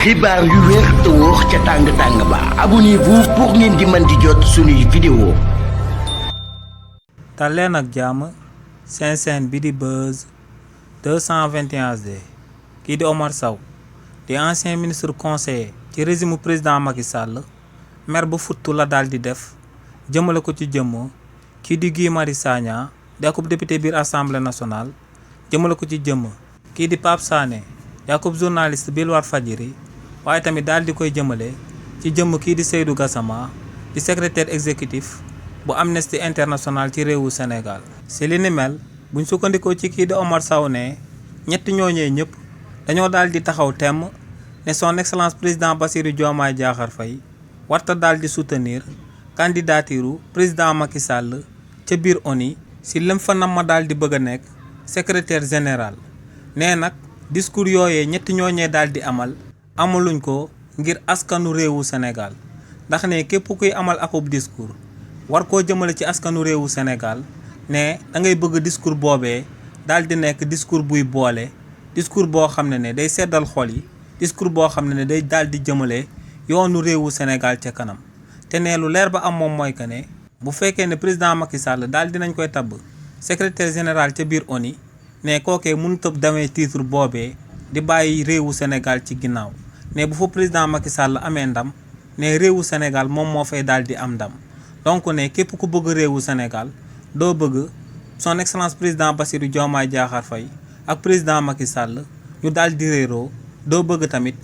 xibaar yu wér te wóor ca tàng-tàng ba abonnez-vous pour ngeen di mën di jot suñuy vidéo. dal leen ak jàmm seen chaîne bi di Buzz 221 HD kii di Omar Sow di ancien ministre conseiller ci régime président Macky Sall mer bu futtu la daal di def jëmale ko ci jëmm kii di Guy Marius Sagna di akub député biir assemblée nationale jëmale ko ci jëmm kii di Pape Sané di akub journaliste biir Walfadjri waaye tamit daal di koy jëmale ci jëmm kii di Seydou Gassama di secrétaire exécutif bu Amnesty International ci réewu Sénégal. si li ni mel buñ sukkandikoo ci kii di Omar Sow ne ñetti ñooñee ñëpp dañoo daal di taxaw temm ne son excellence président Bassirou Diomaye Diakhar Faye warta daal di soutenir candidature président Macky Sall ca biir ONU si lëm fa nam ma daal di bëgg a nekk secrétaire général. nee nag discours yooyee ñetti ñooñee daal di amaluñ ko ngir askanu réewu Sénégal ndax ne képp kuy amal akub discours war koo jëmale ci askanu réewu Sénégal ne da ngay bëgg discours boobee daal di nekk discours buy boole discours boo xam ne day seddal xol yi discours boo xam ne day daal di jëmale yoonu réewu Sénégal ca kanam. te ne lu leer ba am moom mooy que ne bu fekkee ne président Macky Sall daal dinañ koy tabb secrétaire général ca biir ONU ne kookee mënut a demee titre boobee di bàyyi réewu Sénégal ci ginnaaw. ne bu fa président Macky Sall amee ndam ne réewu Sénégal moom moo fay daal di am ndam donc ne képp ku bëgg réewu Sénégal doo bëgg son excellence président Bassirou Diomaye Diakhar Faye ak président Macky Sall ñu daal di réeroo doo bëgg tamit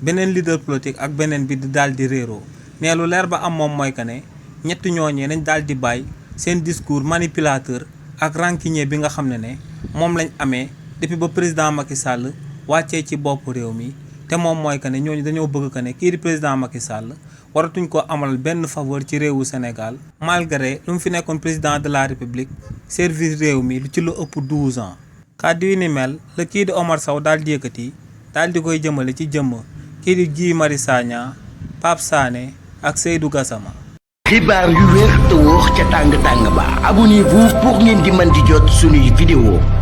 beneen leader politique ak beneen bi di daal di réeroo. ne lu leer ba am moom mooy que ne ñetti ñooñee nañ daal di bàyyi seen discours manipulateur ak rancunier bi nga xam ne moom lañ amee depuis ba président Macky Sall wàccee ci bopp réew mi. te moom mooy que ne ñooñu dañoo bëgg que ne kii di président Macky Sall waratuñ ko amal benn faveur ci réewu Sénégal malgré lu mu fi nekkoon président de la République service réew mi lu ci lu ëpp 12 ans. kàddu yi ni mel la kii di Omar Sow daal di yëkkati daal di koy jëmale ci jëmm kii di Guy Marius Sagna Pape Sané ak Seydou Gassama. xibaar yu wér te wóor ca tàng-tàng ba abonnez-vous pour ngeen di mën di jot suñuy vidéo.